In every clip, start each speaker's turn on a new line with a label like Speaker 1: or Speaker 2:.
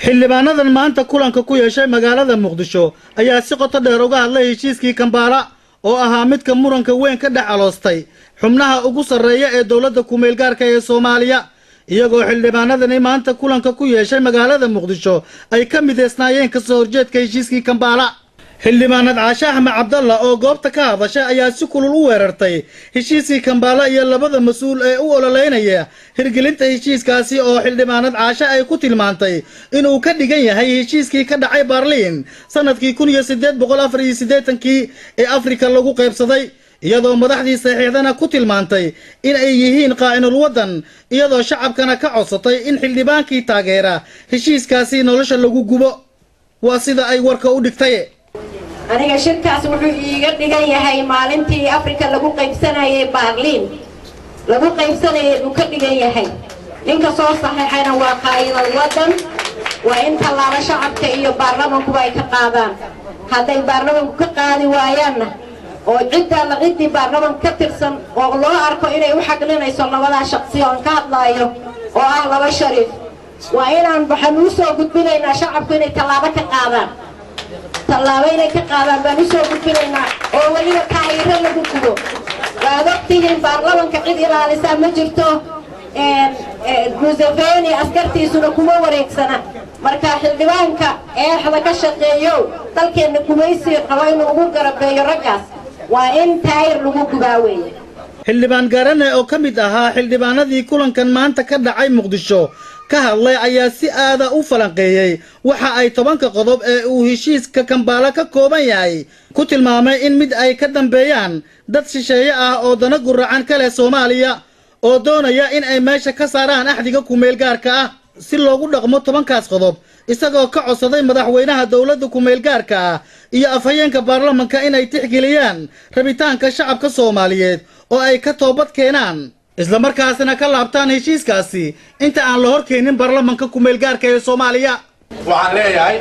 Speaker 1: Xildhibaanadan maanta kulanka ku yeeshay magaalada Muqdisho ayaa si qoto dheer uga hadlay heshiiskii Kambaala oo ahaa midka muranka weyn ka dhex aloostay xubnaha ugu sarreeya ee dowladda kumeelgaarka ee Soomaaliya, iyagoo xildhibaanadani maanta kulanka ku yeeshay magaalada Muqdisho ay ka mideysnaayeen kasoo horjeedka heshiiskii Kambaala. Xildhibaanad Caashe Axmed Cabdalla oo goobta ka hadashay ayaa si kulul u weerartay heshiiskii Kambaala iyo labada mas-uul ee u ololeynaya hirgelinta heshiiskaasi oo xildhibaanad Caashe ay ku tilmaantay inuu ka dhigan yahay heshiiskii ka dhacay Baarliin sanadkii 1884-kii ee Afrika lagu qaybsaday, iyadoo madaxdii saxiixdana ku tilmaantay in ay yihiin qaa'inul waddan, iyadoo shacabkana ka codsatay in xildhibaankii taageera heshiiskaasi nolosha lagu gubo. Waa sida ay warka u dhigtay.
Speaker 2: Aniga shirkaas wuxuu iiga dhigan yahay maalintii Afrika lagu qaybsanayay, Baarliin lagu qaybsanayay buu ka dhigan yahay. Ninka soo saxiixayna waa qaa'inul waddan. Waa in tallaabo shacabka iyo baarlamankuba ay ka qaadaan. Hadday baarlamanku ka qaadi waayaanna, oo cidda ciddii baarlamanka ka tirsan oo loo arko inay u xaqlinayso labadaa shaqsi oon ka hadlaayo oo ah laba Shariif, waa inaan waxaan u soo gudbinaynaa shacabku inay tallaabo ka qaadaan. Tallaabo inay ka qaadaan baan usoo gudbinaynaa, oo weliba taayiro lagu gubo. Waad ogtihiin, baarlamanka cid ilaalisaa ma jirto, Museveni askartiisuna kuma wareegsana. Marka xildhibaanka eexda ka shaqeeyow, dalkeenna gumaysi rabo inuu ugu garabeeyo raggaas, waa in taayir lagu gubaa weeye.
Speaker 1: Xildhibaan Gaarane oo ka mid ahaa xildhibaanadii kulankan maanta ka dhacay Muqdisho ka hadlay ayaa si aada u falanqeeyey waxa ay 10-ka qodob ee uu heshiiska Kambaala ka kooban yahay, ku tilmaamay in mid ay ka dambeeyaan dad shisheeye ah oo dana guracan ka leh Soomaaliya oo doonaya in ay meesha ka saaraan axdiga kumeelgaarka ah si loogu dhaqmo 10-kaas qodob, isagoo ka codsaday madaxweynaha dowladda kumeelgaarka ah iyo afhayeenka baarlamanka inay tixgeliyaan rabitaanka shacabka Soomaaliyeed oo ay ka toobad keenaan, islamarkaasina ka laabtaan heshiiskaasi inta aan la hor keenin baarlamanka kumeelgaarka ee Soomaaliya.
Speaker 3: Waxaan leeyahay,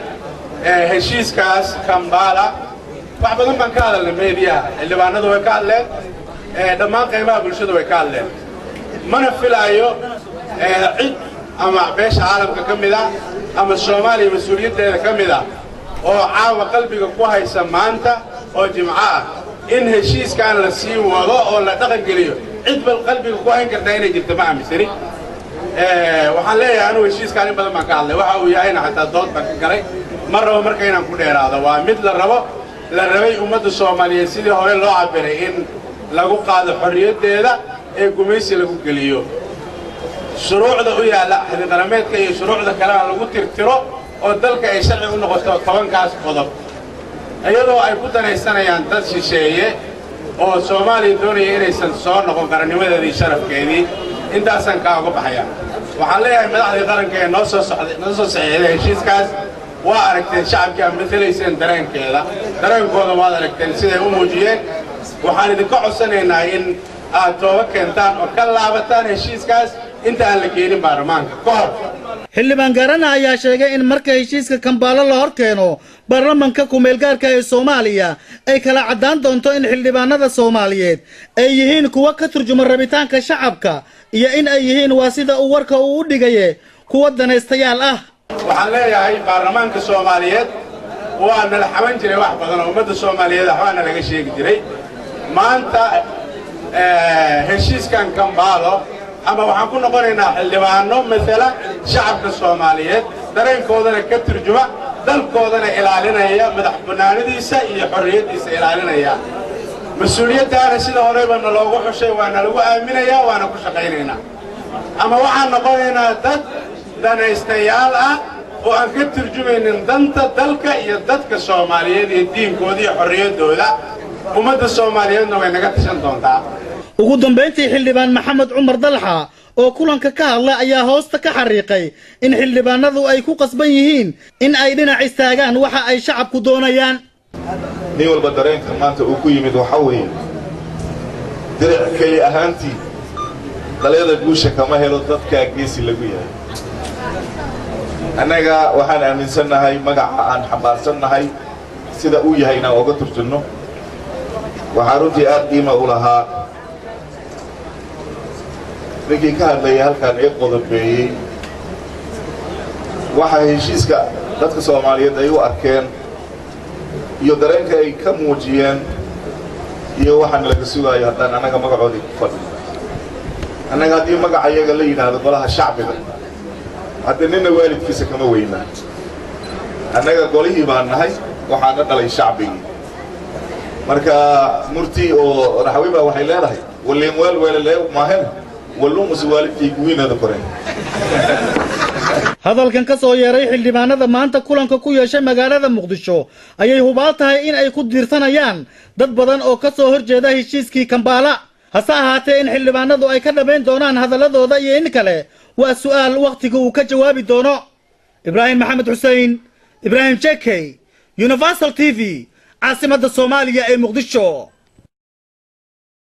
Speaker 3: heshiiskaas Kambala wax badan baan ka hadalnay. Meediyaha xildhibaanadu way ka hadleen, dhammaan qaybaha bulshadu way ka hadleen. Mana filaayo cid ama beesha caalamka ka mid ah ama Soomaaliya mas-uuliyaddeeda ka mid ah oo caawa qalbiga ku haysa maanta oo Jimco ah in heshiiskan la sii wado oo la dhaqan geliyo. Cid bal qalbiga ku hayn kartaa inay jirto ma aaminsani. Waxaan leeyahay, anugu heshiiskaan in badan baan ka hadlay, waxa uu yahayna xataa dood baan ka galay. Ma rabo marka inaan ku dheeraado. Waa mid la rabo, la rabay ummadda Soomaaliyeed sidii hore loo cabiray in lagu qaado xorriyaddeeda ee gumaysi lagu geliyo, shuruucda u yaalla axdiqarameedka iyo shuruucda kalena lagu tirtiro oo dalka ay sharci u noqoto 10-kaas qodob, iyadoo ay ku danaysanayaan dad shisheeye oo Soomaaliya doonaya inaysan soo noqon qarannimadeedii, sharafkeedii. Intaasaan kaa uga baxaya. Waxaan leeyahay, madaxdii qaranka ee noo soo socday, noo soo saxiixday heshiiskaas, waa aragteen shacabkii aad matalayseen dareenkeeda, dareenkooda waad aragteen siday u muujiyeen. Waxaan idinka codsanaynaa in aad tooba keentaan oo ka laabataan heshiiskaas inta aan la keenin baarlamaanka ka hor.
Speaker 1: Xildhibaan Gaarana ayaa sheegay in marka heshiiska Kambaalo la hor keeno baarlamanka kumeelgaarka ee Soomaaliya ay kala caddaan doonto in xildhibaanada Soomaaliyeed ay yihiin kuwa ka turjuma rabitaanka shacabka iyo in ay yihiin, waa sida uu warka uu u dhigaye, kuwa danaystayaal ah.
Speaker 3: Waxaan leeyahay, baarlamaanka Soomaaliyeed waa nala xaban jiray wax badan oo ummadda Soomaaliyeed waxbaana laga sheegi jiray. Maanta heshiiskan Kambaalo ama waxaan ku noqonaynaa xildhibaano matala shacabka Soomaaliyeed, dareenkoodana ka turjuma, dalkoodana ilaalinaya, madax bannaanidiisa iyo xorriyaddiisa ilaalinaya. Mas-uuliyaddaana sida horeyba naloogu xushay, waana lagu aaminayaa, waana ku shaqaynaynaa. Ama waxaan noqonaynaa dad danaystayaal ah oo aan ka turjumaynin danta dalka iyo dadka Soomaaliyeed iyo diinkooda iyo xorriyaddooda. Ummadda Soomaaliyeedna way naga tashan doontaa.
Speaker 1: Ugu dambayntii, xildhibaan Maxamed Cumar Dalxa oo kulanka ka hadlay ayaa hoosta ka xariiqay in xildhibaanadu ay ku qasban yihiin in ay dhinac istaagaan waxa ay shacabku doonayaan.
Speaker 4: Nin walba dareenka maanta uu ku yimid waxaa weeye, diric keli ahaantii dhalyada guusha kama helo, dadkaa geesi lagu yahay. Annaga waxaan aaminsannahay magaca aan xambaarsannahay sida uu yahay inaan oga turjunno. Waxaa runtii aad qiima u lahaa ninkii ka hadlayay halkaan ee qodobeeyey. Waxa heshiiska dadka Soomaaliyeed ay u arkeen iyo dareenka ay ka muujiyeen iyo waxaana laga sugaayo haddaan annaga magacoodii ku fadhino. Annaga haddii magaca iyaga la yidhaahdo golaha shacbiga, hadda nina waalidkiisa kama weynaa. Annaga golihii baan nahay, waxaana dhalay shacbigii. Marka murti oo raxwi baa waxay leedahay waliin weel weelele maahen wallumus waalidkii guwiinada koreen.
Speaker 1: Hadalkan ka soo yeeray xildhibaanada maanta kulanka ku yeeshay magaalada Muqdisho ayay hubaal tahay in ay ku diirsanayaan dad badan oo ka soo horjeeda heshiiskii Kambaala. Hase ahaatee, in xildhibaanadu ay ka dhammayn doonaan hadalladooda iyo in kale waa su'aal wakhtiga uu ka jawaabi doono. Ibraahim Maxamed Xussein, Ibraahim Jekey, Universal TV, caasimadda Soomaaliya ee Muqdisho.